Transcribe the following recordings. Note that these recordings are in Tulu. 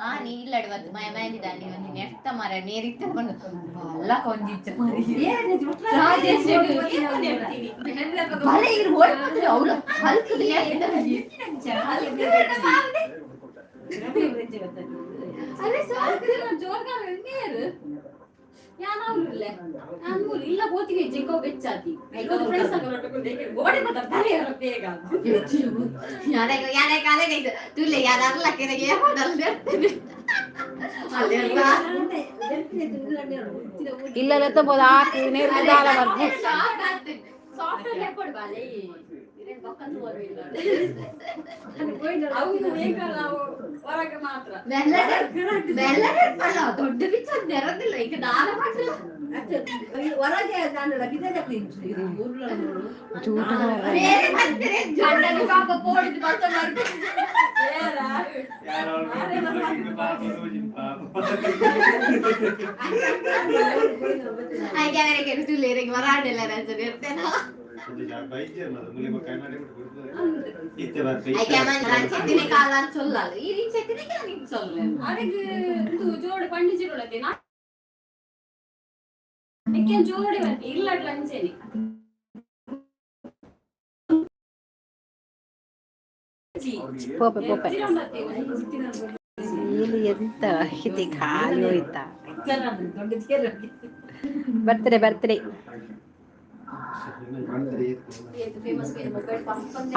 ಆ ನೀ ಇಲ್ಲಡೆ ಬತ್ತು ಮಯ ಮ್ಯಾಂದಿದಾನಿ ಒಂಜಿ ನೆಟ್ಟ ಮರ ನೇರಿತ್ತ ಬಲ್ಲ ಕೊಂಜಿಚ್ಚ ಮರಿ ರಾಜೇಶ್ ಬಲೆ ಇರು ಓಡ್ಪತ್ರೆ ಅವಳು ಹಲ್ಕದ. ಅರೆ ಸಾಕು ಜೋರ್ಗಾಲ ನೀರು ಯಾನ್ ನಾನು ಇಲ್ಲ ಬೋತಿಗೆ ಜಿಂಕೋ ಬೆಚ್ಚಾತಿ ಫ್ರೆಂಡ್ಸ್ ಗೋಡೆ ಬರ್ತಾರೆ ಬೇಗ. ಯಾರೇ ಯಾರೇ ಕಾಲೇಜ್ ಐತೆ ತುಲ್ಲೆ ಯಾರು ಅರ್ಲಕ್ಕೆ ಏ ಇಲ್ಲ ಲೆತ್ತಬೋದು ಹಾಕು ನೇರು ದಾಲ ಬರ್ದು. ಸಾಫ್ಟ್ವೇರ್ ಲೆಕ್ಕೊಡು ಬಾಲೆ ಅವು ಬೇಕಲ್ಲ ಹೊರಗೆ ಮಾತ್ರ. ದೊಡ್ಡ ಪಿಕ್ಚರ್ ನೆರದಿಲ್ಲ ಈಗ ದಾಲ ಮಾಡ್ರಲ್ಲ. ಹೊರಗೆ ನಾನು ಜೂಟ ಮಾರ್ರೆ. ಬೇರೆ ಬಂದರೆ ಗಂಡನ ಪಾಪ ಪೋಡಿದ್ದು ಬರ್ತಾ ಬರ್ತಾ. ಆಯ್ಕೆ ಅವರಿಗೆ ತುಲ್ಲೆ ವರಾಂಡೆಲ್ಲ ಇರ್ತೇನ. ಆಯ್ಕೆ ನಾನು ಚೆತ್ತಿನ ಕಾಲ ಅಂತ ಸೊಲ್ಲಲ್ಲ ಈ ರೀತಿ ಚೆತ್ತಿನ ನೀನು ಸೊಲ್ಲ. ಅದಕ್ಕೆ ಇದು ಜೋಡಿ ಪಂಡಿಜಿರುಳತೆ ನಿಕ್ಕೇನ್ ಜೋಡಿ ಬಂತು ಇಲ್ಲ ಅಂಚೇನಿ. ಪೋಪೆ ಪೋಪೆ ಇಲ್ಲಿ ಎಂತ ಇದೆ, ಖಾಲಿ ಹೋಯ್ತಾ. ಬರ್ತ್ಡೇ ಬರ್ತ್ಡೇ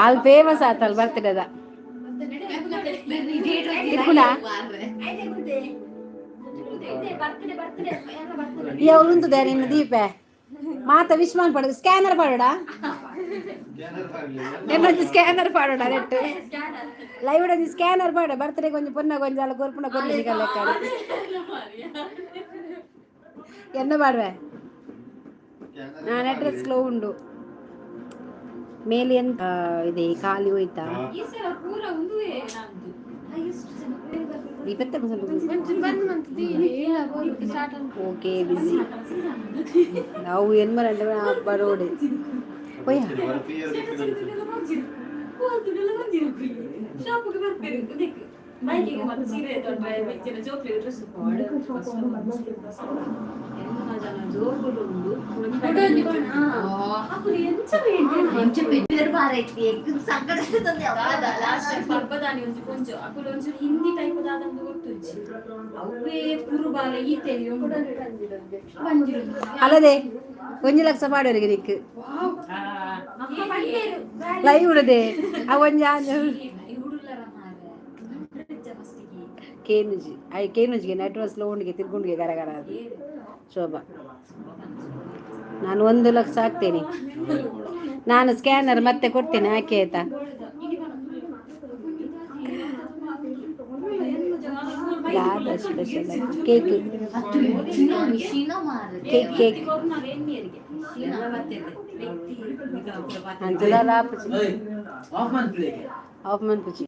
ಅಲ್ಲಿ ಫೇಮಸ್ ಆತಲ್ ಬರ್ತ್ಡೇದ ಇರ್ಕುಲ. ಈ ಅವಳು ಉಂತದೆ ನಿನ್ನ ದೀಪೆ ಮಾತ ವಿಶ್ ಪಡ ಸ್ಕ್ಯಾನರ್ ಪಾಡೋಡ ನಿನ್ನ ಸ್ಕ್ಯಾನರ್ ಪಾಡೋಡ ನೆಟ್ ಲೈವ್ ಒಂಜಿ ಸ್ಕ್ಯಾನರ್ ಪಾಡ ಬರ್ತ್ಡೇ ಕೊಂಚ ಪೊನ್ನ ಕೊಂಚ ಅಲ್ಲ ಕೊರ್ಪುನ ಕೊರ್ಲಿ ಸಿಗಲ್ಲ ಎನ್ನ ಪಾಡುವೆ. ನಾನು ಅಡ್ರೆಸ್ ಸ್ಲೋ ಉಂಡು ಮೇಲೆ ಎಂತ ಇದೆ ಖಾಲಿ ಹೋಯ್ತಾ. ಈ ಸಲ ಪೂರ ಒಂದುವೇ ನಮ್ದು. ದೀಪತ್ತೆ. ಓಕೆ ಬಿಸಿ ನಾವು ಏನ್ ಮರಂಡ ಬರೋಡೆ ಹೋಯ್. ಶಾಪ್ಗೆ ಬರ್ಬೇಕು ಬೈಕಿಗೆ ಮತ್ತೆ ಸೀರೆ ತೊಂದ್ರೆ ಬೆಚ್ಚಿನ ಜೋಕ್ಲಿ ಡ್ರೆಸ್ ಎಂಚ ಎಂಚ ಪೆಟ್ಟರು ಬಾರೈತಿ ಸಂಕಟ. ಲಾಸ್ಟ್ ಪರ್ಬದಾನಿ ಒಂಜಿ ಕೊಂಚ ಅಕುಲು ಒಂಚೂರು ಹಿಂದಿ ಟೈಪ್ ದಾದಂದು ಗೊತ್ತುಜ್ಜಿ ಅವೇ ಕುರುಬಾಲ ಈತೆ ಬಂದಿರು. ಅಲ್ಲದೆ ಒಂಜಿ ಲಕ್ಷ ಪಾಡೋರಿಗೆ ನಿಕ್ ಲೈವ್ ಉಡದೆ ಆ ಒಂಜಿ ಕೇನುಜಿ I ಕೇನುಜಿಗೆ ನೆಟ್ವರ್ಕ್ ಸ್ಲೋ ಉಂಡಿಗೆ ತಿರ್ಗುಂಡಿಗೆ ಗರ ಗರ ಅದು ಶೋಭಾ. ನಾನು 1 ಲಕ್ಷ ಹಾಕ್ತೇನೆ. ನಾನು ಸ್ಕ್ಯಾನರ್ ಮತ್ತೆ ಕೊಡ್ತೇನೆ ಹಾಕಿ ಆಯ್ತಾ. ಯಾವ್ದು ಸ್ಪೆಷಲ್ ಕೇಕ್? Cake cake ಅಂಚದ ಆಪುಜಿ. ಆಫ್ ಮನ್ಪುಜಿ.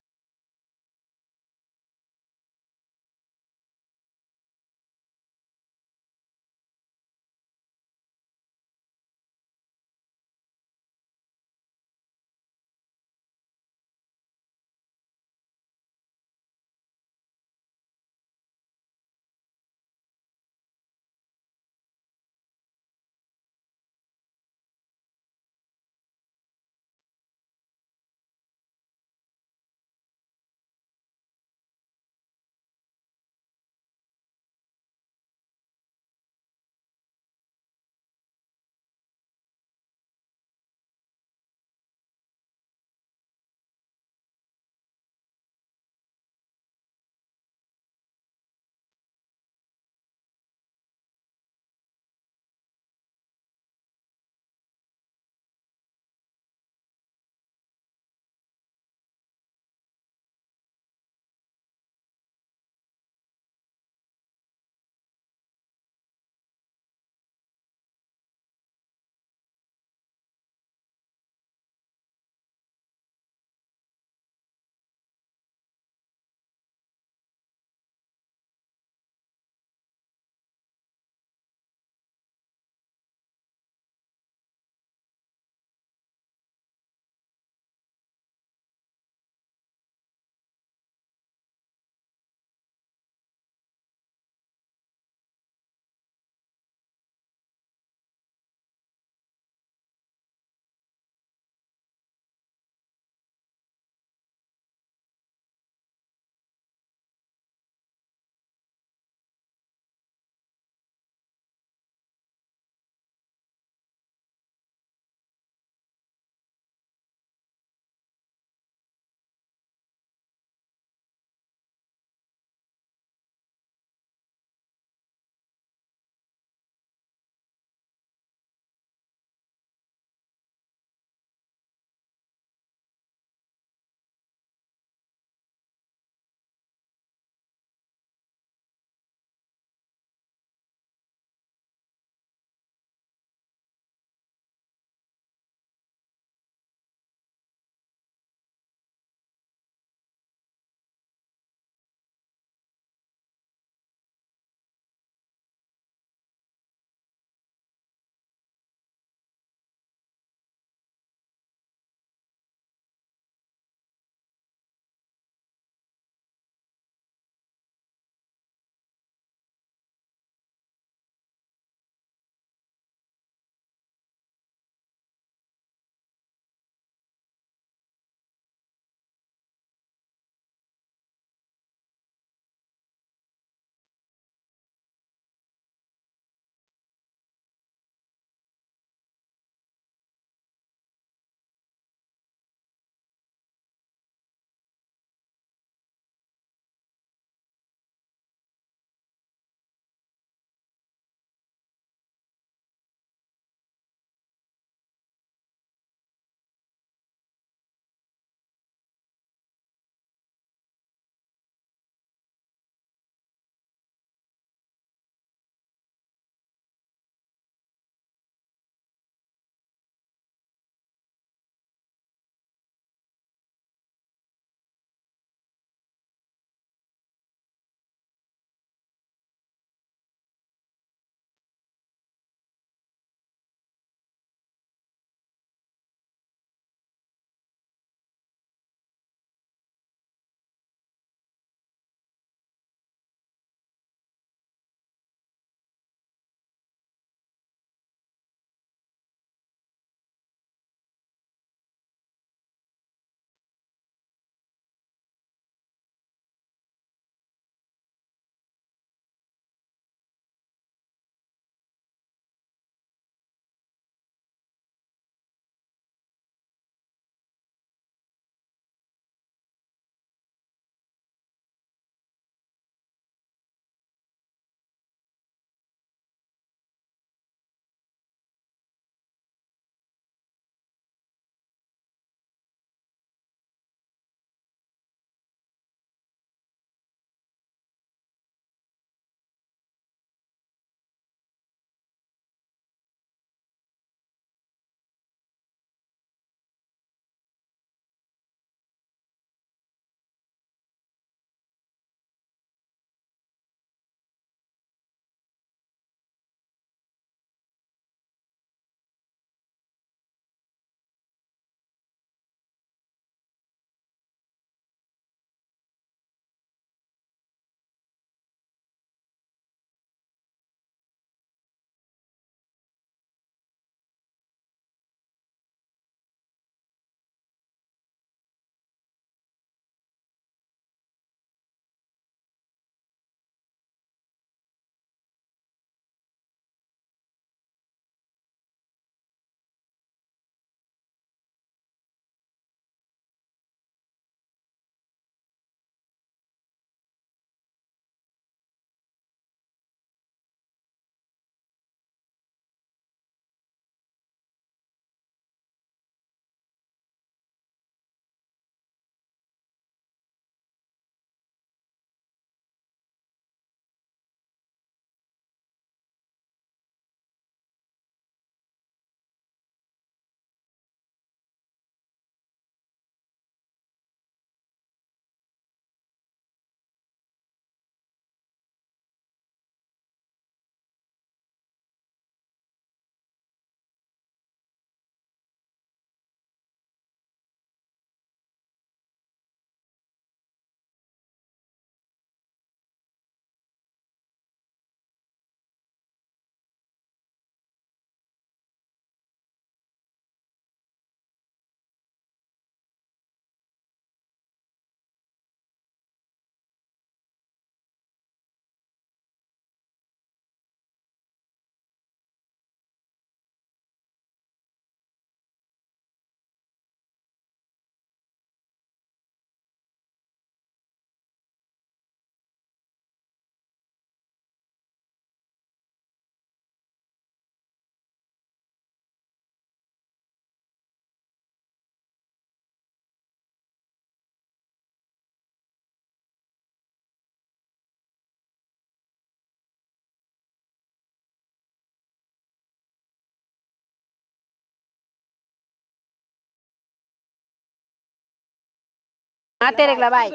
ಮಾತೇರೆಗ್ಲ ಬಾಯ್.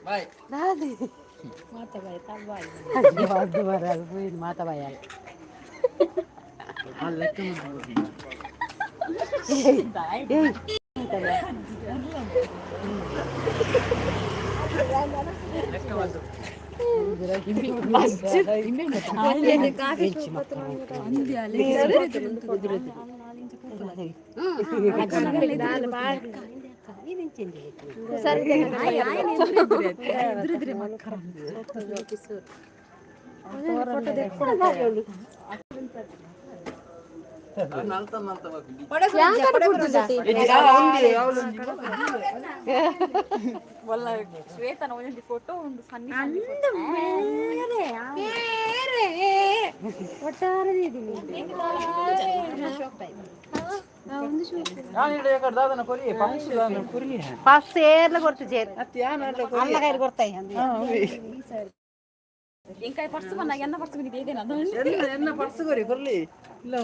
ಬಾಯ್. ಮಾತಾ ಬಾಯ್. ಶ್ವೇತನ ಒಂದೊಂದು ಫೋಟೋ ಉಂಡು, ಫನ್ನಿ. ಪಫ್ಸ್ ಏರ್ಲ ಕೊಡ್ತು ಜೇರ್ ಅಲ್ಲ ಕೈಲಿ ಕೊಡ್ತಾಯಿ. ಇಂಕಾಯಿ ಪರ್ಸು ಬಂದಾಗ ಎನ್ನ ಪರ್ಸು ಬಂದಿದೆ ಇದೇನ ಅದು? ಎನ್ನ ಪರ್ಸ್ ಕೊರಿ ಕೊರ್ಲಿ ಇಲ್ಲ.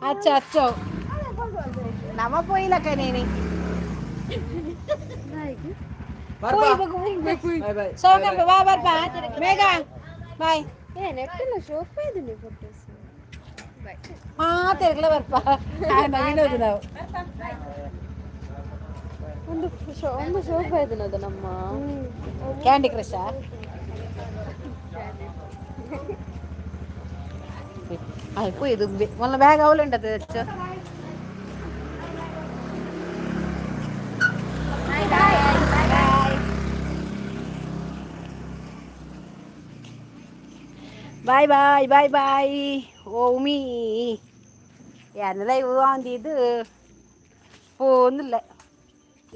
ಅಚ್ಚೋ ಅಚ್ಚೋ, ನಮ ಪೋಯಿಲಕ್ಕ ನೀನಿ. Boy boy. ಸೋಕಂಬ ಬಾ ಬರ್ಪಾ ಮೇಘ, ಬಾಯ್. ಮಾತೆರ್ಗ್ಲ ಬರ್ಪ ನವೀನದು ನಾವು. ಒಂದು ಒಂದು ಶೋಕ್ ಅದು ನಮ್ಮ ಕ್ಯಾಂಡಿ ಕ್ರಶ್ ಆಯ್ತು. ಇದು ಮೊಲ್ಲ ಬ್ಯಾಗ್ ಅವಲುಂಟದ. Bye bye bye bye. ಓ ಉಮಿ, ಯಾರ ಲೈವ್ ಅಂದಿದ್ದು ಪೋಂದಿಲ್ಲ.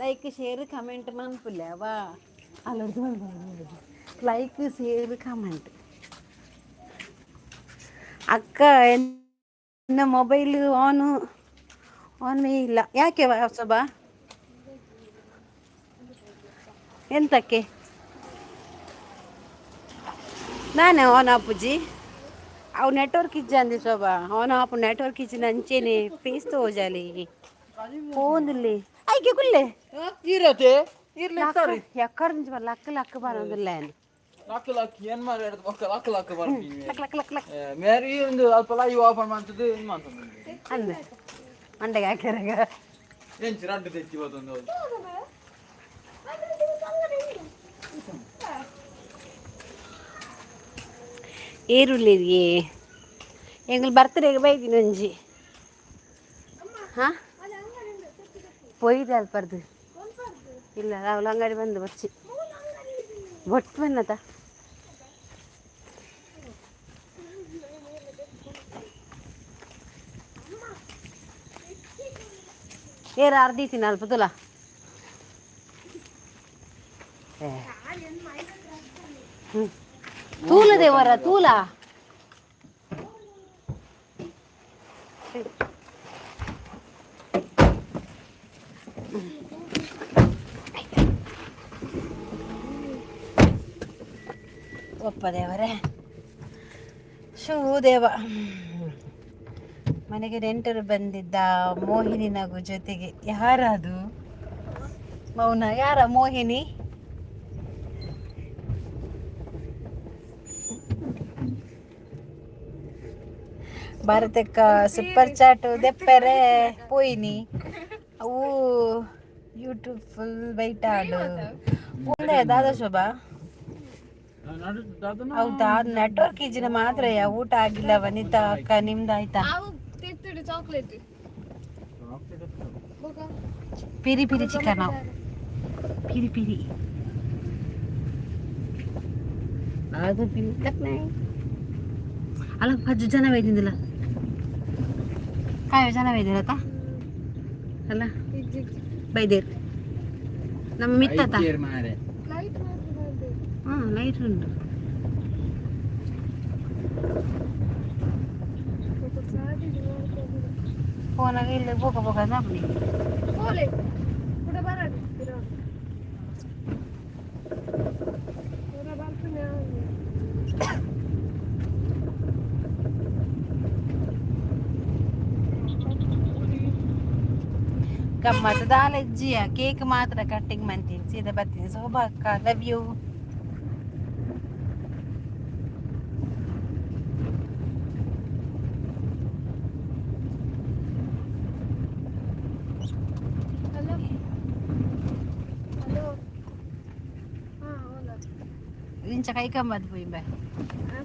ಲೈಕ್ ಶೇರ್ ಕಮೆಂಟ್ ಮನ್ಪುಲ್ಲ ವಾ ಅಲ್ಲೊಡ್ದು. Like share comment. ಅಕ್ಕ, ಎನ್ನ ಮೊಬೈಲ್ ಆನು ಆನ್ ಇಲ್ಲ ಯಾಕೆ ಶೋಭಾ? ಎಂತಕ್ಕೆ ನಾನೇ ಆನ್ ಆಪುಜಿ? ಅವು ನೆಟ್ವರ್ಕ್ ಇಜ್ಜ ಅಂದಿ ಶೋಭಾ. ಆನ್ ಆಪು ನೆಟ್ವರ್ಕ್ ಇಜ್ಜಿ ಅಂಚೆನೆ ಫೇಸ್ ತೋಜಾಲಿ ಪೋಂದುಲ್ಲೆ ಐಕೆ ಕುಲ್ಲೆ. ಇರತೆ ಇರ್ಲಿ. ಎಕ್ಕಡ నుంచి ಲಕ್ಕ ಲಕ್ಕ ಬರೋದಿಲ್ಲ. ಲಕ್ ಲಕ್ ಏನ್ ಮಾತಾಡ್ದು ಬೊಕ್ಕ ಲಕ್ ಲಕ್ ಬರ್ತೀನಿ. ಲಕ್ ಲಕ್ ಲಕ್ ಲಕ್. ಮೇರಿ ಒಂದು ಅಲ್ಪ ಲೈವ್ ಓಪನ್ ಮಾಡ್ತದೆ, ಏನ್ ಮಾಡ್ತದೆ? ಅಂದ ಮಂಡೆಗೆ ಹಾಕ್ಯಾರಾಗ. ಎಂಚಿ ರಡ್ಡು ತೆಚ್ಚಿ ಬತ್ತೊಂದು. ಏರುಳ್ಳಿಗೆ ಎಂಗ್ಲು ಬರ್ತಡೇಗೆ ಬೈದಿನ ಒಂಜಿ. ಹಾಂ, ಪೊಯ್ದೆ ಅಲ್ಪರ್ದು ಇಲ್ಲ. ರಾಹುಲ್ ಅಂಗಡಿ ಬಂದು ಬಚ್ಚಿ ಬೊಟ್ಟು ಬನ್ನತ. ಏರ ಅರ್ಧೀತೀನಿ ಅಲ್ಪ ತುಲ. ಹ್ಞೂ, ತೂಲ ದೇವರ ತೂಲ. ಒಪ್ಪ ದೇವರೇ, ಶಿವದೇವ. ಮನೆಗೆ ನೆಂಟರು ಬಂದಿದ್ದ ಮೋಹಿನಿ ನಗು ಜೊತೆಗೆ. ಯಾರದು ಮೌನ? ಯಾರ ಮೋಹಿನಿ? ಭಾರತಕ್ಕ ಸೂಪರ್ ಚಾಟ್ ದೆಪ್ಪರೆ ಪೋಯಿನಿ. ಅವು ಯೂಟ್ಯೂಬ್ ಫುಲ್ ಬೈಟ್ ಆಡು ಒಂದೇ ದಾದಾ ಶೋಭಾ. ಹೌದಾ? ನೆಟ್ವರ್ಕ್ ಇಜ್ಜಿನ ಮಾತ್ರ. ಊಟ ಆಗಿಲ್ಲ ವನಿತಾ ಅಕ್ಕ, ನಿಮ್ದು ಆಯ್ತಾ? Chocolate. Peri peri chicken, peri peri. ಅದು ಅಲ್ಲ, ಅಜ್ಜು ಜನ ಬೈದಿಂದಿಲ್ಲ ಕಾಯೋ ಜನ ಬೈದಿರತ್ತ ಅಲ್ಲ ಬೈದೇರು ನಮ್ಮ ಮಿತ್ತತ. ಹಾಂ, ಲೈಟ್ ಉಂಟು. ಫೋನಾಗ ಇಲ್ಲಿ ಬೋಕ ಬೋಕ ನಾಪನಿ. ಗಮ್ಮತ್ತು ದಾಲಜ್ಜಿಯ ಕೇಕ್ ಮಾತ್ರ ಕಟ್ಟಿಂಗ್ ಮಂತೀನಿ, ಸೀದಾ ಬರ್ತೀನಿ. ಶೋಭಾ ಅಕ್ಕ, ಲವ್ you. Hello hello, ಹಾಂ ಹೌದಾ? ಇಂಚ ಕೈಕಂಬದ್ ಪೋಯಿ ಬಾ.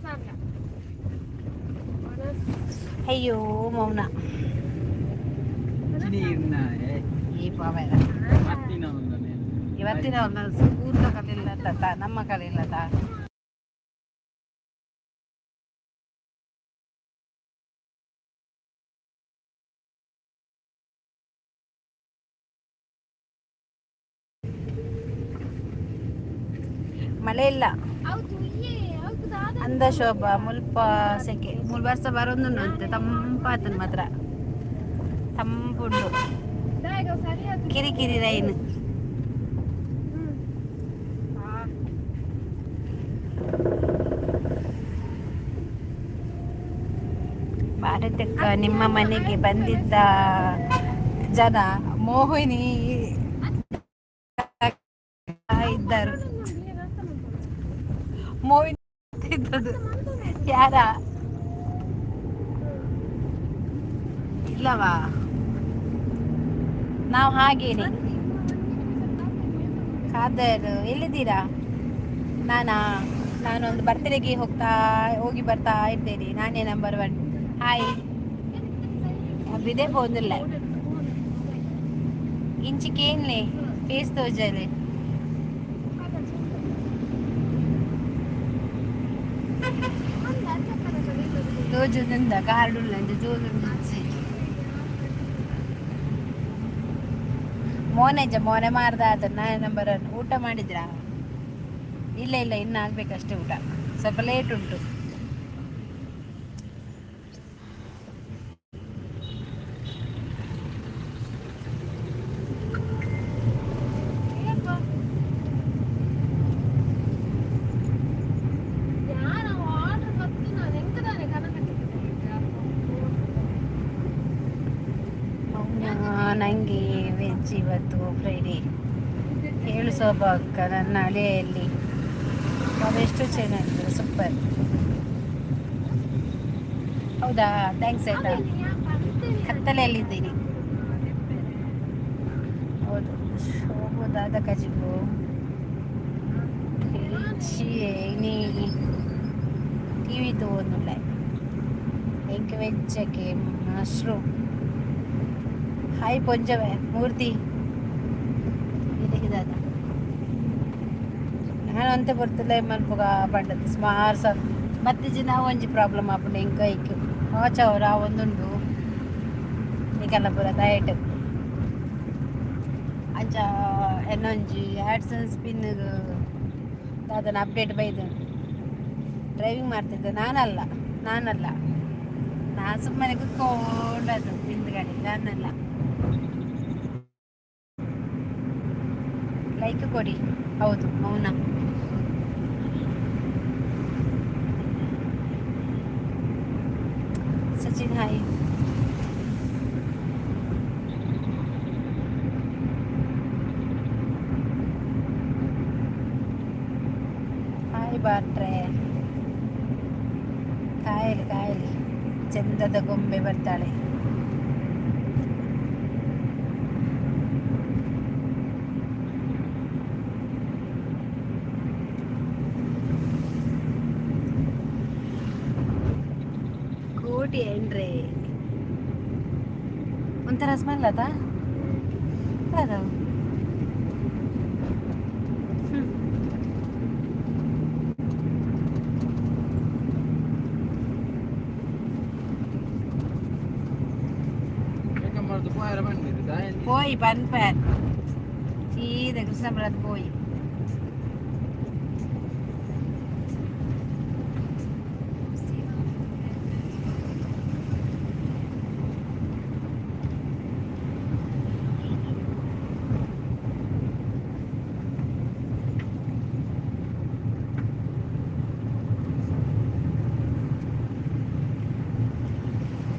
ಸಾಕ. ಅಯ್ಯೋ ಮೌನ. ಈ ಪಾವೇರ. ಇವತ್ತಿನ ಒಂದು ಸ್ಕೂಲ್ ಕಲಿಲ್ಲ ತಾತ, ನಮ್ಮ ಕಲಿಲ್ಲ ತಾ. ಮಳೆ ಇಲ್ಲ. ಹೌದು, ಹೌದು ದಾದಾ. ಅಂದ ಶೋಭಾ, ಮುಲ್ಪ ಸೆಕೆ. ಮೂರು ವರ್ಷ ಬರೋದು ಅಂತೆ. ತಂಪಾತನ್ ಮಾತ್ರ, ತಂಪುಂಡು. ದಾಯಗ ಸರಿಯಾದ. ಕಿರಿಕಿರಿ ರೈನ್. ಭಾರತಕ್ಕ ನಿಮ್ಮ ಮನೆಗೆ ಬಂದಿದ್ದ ಜನ ಮೋಹಿನಿ ಇದ್ದರು. ಮೋಹಿನಿ ಇದ್ದದ್ದು ಯಾರ ಇಲ್ಲವಾ? ನಾವು ಹಾಗೇನೆ. ಖಾದರ್, ಎಲ್ಲಿದ್ದೀರಾ? ನಾನಾ? ನಾನೊಂದು ಬರ್ತ್ಡೇಗೆ ಹೋಗ್ತಾ ಹೋಗಿ ಬರ್ತಾ ಇದ್ದೇನೆ. ನಾನೇ ನಂಬರ್ ಒನ್. ಹಾಯ್. ಬಿದೆ ಪೋಂದಿಲ್ಲ. ಇಂಚಿಕೇನ್ಲೆ ಫೇಸ್ ತೋಜಲೆ. ತೋಜುದಿಂದ ಕಾರ್ಡ್ ಉಲ್ಲ ಅಂಚ ತೋಜುಂದು. ಮೋನೆಜ ಮೋನೆ ಮಾರ್ದ ಆತ. ನಾನೇ ನಂಬರ್ ಒನ್. ಊಟ ಮಾಡಿದ್ರಾ? ಇಲ್ಲ ಇಲ್ಲ, ಇನ್ನು ಆಗ್ಬೇಕಷ್ಟೇ ಊಟ. ಸ್ವಲ್ಪ ಲೇಟ್ ಉಂಟು. ಯಾರ ಆರ್ಡರ್ ಮತ್ತು ನಾನು ಎಂತದಾನೆ ಕನಕಟ್ಟಿ. ನನಗೆ ವೆಜ್ ಇವತ್ತು ಫ್ರೈಡೇ. ಹೇಳು ಶೋಭಾ ಅಕ್ಕ, ನನ್ನ ಹಳೆಯಲ್ಲಿ ಎಷ್ಟು ಚೆನ್ನಾಗಿದೆ, ಸೂಪರ್. ಹೌದಾ? Thanks ಆಯ್ತಾ. ಕತ್ತಲೆಯಲ್ಲಿದ್ದೀನಿ. ಹೌದು, ಶೋಭದಾದ ಕಜಿಬು ನೀ ಟಿವಿ ತಗೊಂಡುಲ್ಲ. ಎಂಕ್ ವೆಜ್ಜಕ್ಕೆ ಮಶ್ರೂಮ್. ಹಾಯ್ ಪೊಂಜವೆ ಮೂರ್ತಿ. ದಾದ ನಾನು ಅಂತೆ ಬರ್ತಲ್ಲ ಮಲ್ಪುಗ ಪಂಡದು ಸುಮಾರು ಸ ಮತ್ತೆ ನಾವು ಒಂಜಿ ಪ್ರಾಬ್ಲಮ್ ಆಪುಂಡು ಎಂಕ್. ಐಕ್ ವಾಚ್ ಅವರ ಒಂದುಂಡು ನಿಕಲ್ಲ ಪೂರ ಡಯಟ್. ಅಂಚ ಎನ್ನೊಂಜಿ ಆ್ಯಡ್ಸನ್ಸ್ ಪಿನ್ ದಾದನ ಅಪ್ಡೇಟ್ ಬೈದು. ಡ್ರೈವಿಂಗ್ ಮಾಡ್ತಿದ್ದೆ ನಾನಲ್ಲ, ನಾನಲ್ಲ. ನಾನು ಸುಮ್ಮನೆ ಕುತ್ಕೊಂಡದ್ದು ಹಿಂದ್ಗಡೆ, ನಾನಲ್ಲ. ಲೈಕ್ ಕೊಡಿ. ಹೌದು ಮೌನ. ಸಚಿನ್, ಹಾಯ್. ಹಾಯ್ ಬಾಟ್ರೆ. ಕಾಯಲಿ ಕಾಯಲಿ, ಚಂದದ ಗೊಂಬೆ ಬರ್ತಾಳೆ. ಕೋಟಿ ಏನ್ರಿ, ಒಂಥರ ಸ್ಮೆಲ್ ಅದ ಅದು. ಪೋಯಿ ಪನ್ಪರ್ ಸೀದಾ ಕೃಷ್ಣಪುರದ ಪೋಯಿ.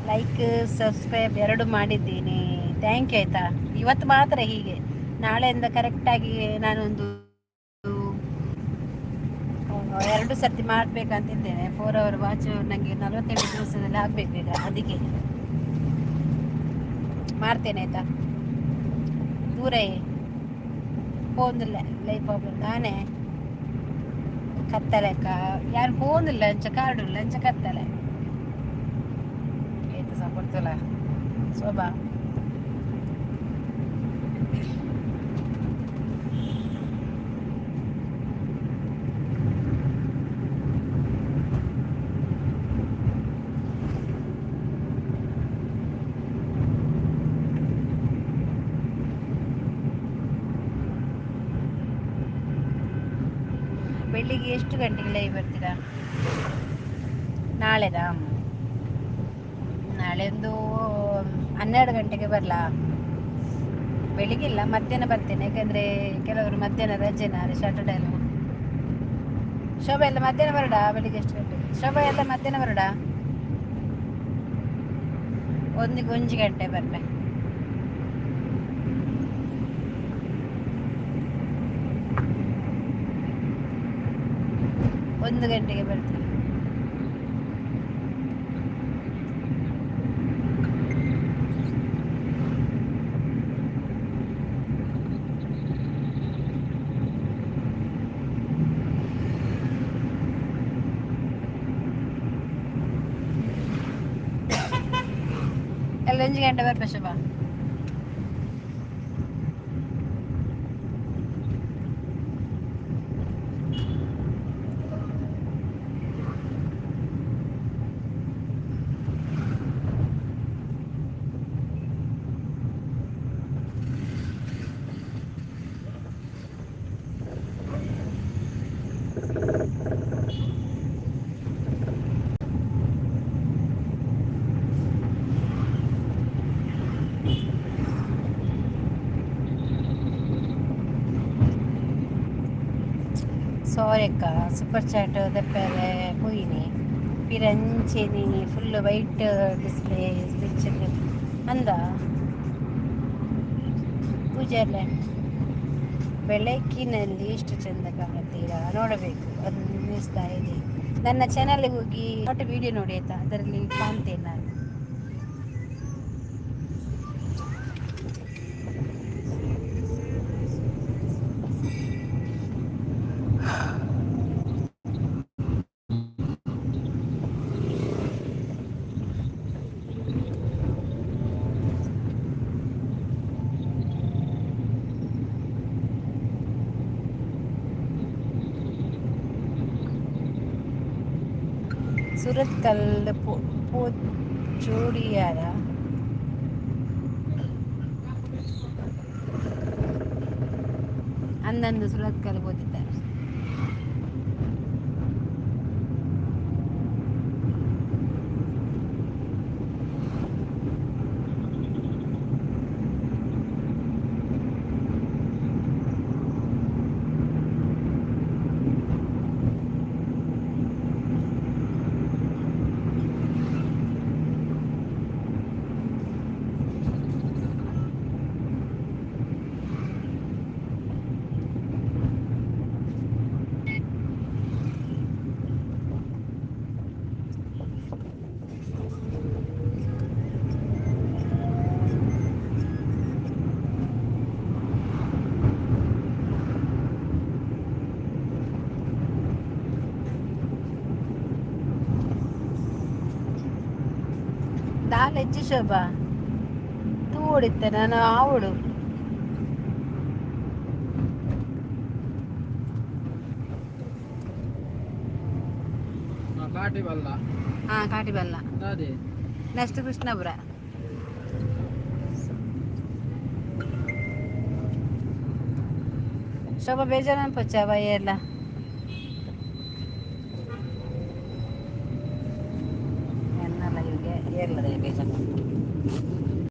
ಲೈಕ್ ಸಬ್ಸ್ಕ್ರೈಬ್ ಎರಡು ಮಾಡಿದ್ದೀನಿ. Thank you ಆಯಿತಾ. ಇವತ್ತು ಮಾತ್ರ ಹೀಗೆ, ನಾಳೆಯಿಂದ ಕರೆಕ್ಟಾಗಿ ನಾನೊಂದು 2 ಸರ್ತಿ ಮಾಡಬೇಕಂತಿದ್ದೇನೆ. 4 ಅವರ್ ವಾಚ್ ನನಗೆ 48 ದಿವಸದಲ್ಲಿ ಆಗಬೇಕು ಈಗ, ಅದಕ್ಕೆ ಮಾಡ್ತೇನೆ ಆಯಿತಾ. ದೂರ ಫೋನ್ ಲೈಫ್ ಪ್ರಾಬ್ಲಮ್ ತಾನೇ ಕತ್ತಲೆಕ್ಕ ಯಾರು ಫೋನ್ ಇಲ್ಲ, ಅಂಚ ಕಾರ್ಡ್ ಇಲ್ಲ, ಅಂಚ ಕತ್ತಲೆ ಆಯ್ತು. ಸಪೋರ್ಟ್ ಶೋಭಾ. ಬೆಳಿಗ್ಗೆ ಎಷ್ಟು ಗಂಟೆಗೆ ಲೈವ್ ಬರ್ತೀರಾ? ನಾಳೆನಾ? ನಾಳೆ ಒಂದು 12 ಗಂಟೆಗೆ ಬರಲಾ? ಬೆಳಿಗ್ಗೆ ಇಲ್ಲ, ಮಧ್ಯಾಹ್ನ ಬರ್ತೇನೆ. ಯಾಕಂದರೆ ಕೆಲವರು ಮಧ್ಯಾಹ್ನ ರಜೆ, ನಾಳೆ ಸ್ಯಾಟರ್ಡೆ ಅಲ್ಲ. ಶೋಭಾ ಎಲ್ಲ ಮಧ್ಯಾಹ್ನ ಬರಡಾ? ಬೆಳಿಗ್ಗೆ ಎಷ್ಟು ಗಂಟೆಗೆ ಶೋಭಾ ಎಲ್ಲ ಮಧ್ಯಾಹ್ನ ಬರಡಾ? ಒಂದು 1 ಗಂಟೆ ಬರ್ಬೆ. 1 ಗಂಟೆಗೆ ಬರ್ತೀನಿ. ಎಲ್ಲ 1 ಗಂಟೆ ಬರ್ಬೆ ಶೋಭಾ. ಸಾರಿ ಅಕ್ಕ, ಸೂಪರ್ ಚಾಟ್ ದಪ್ಪರೆ ಪೋಯಿನಿ ಪಿರಂಚೆನಿ ಫುಲ್ ವೈಟ್ ಡಿಸ್ಪ್ಲೇ ಸ್ವಿಚ್ ಅಂದ ಪೂಜಾರ್ಲೆ. ಬೆಳಕಿನಲ್ಲಿ ಎಷ್ಟು ಚಂದ ಕಾಣುತ್ತೀರಾ, ನೋಡಬೇಕು ಅನ್ನಿಸ್ತಾ ಇದೆ. ನನ್ನ ಚಾನಲ್ಗೆ ಹೋಗಿ ಒಟ್ಟು ವಿಡಿಯೋ ನೋಡಿ ಆಯ್ತಾ, ಅದರಲ್ಲಿ ಕಾಣ್ತೇನೆ ನಾನು. ಸುರತ್ಕಲ್ ಪೋಚೋಡಿಯಾರ ಅಂದಂದು ಸುರತ್ಕಲ್ ಓದಿದ್ದಾರೆ. ದಾಲ್ ಹೆಚ್ಚು ಶೋಭಾ ತೂಡಿತ್ತೆ ನಾನು ಆವಡು. ಕಾಟಿ ಬಲ್ಲ. ಹಾ, ಕಾಟಿ ಬಲ್ಲ. ಅದೇ. ನೆಕ್ಸ್ಟ್ ಕೃಷ್ಣಪುರ. ಶೋಭಾ ಬೇಜಾರ ಪಚ್ಚ ಎಲ್ಲ.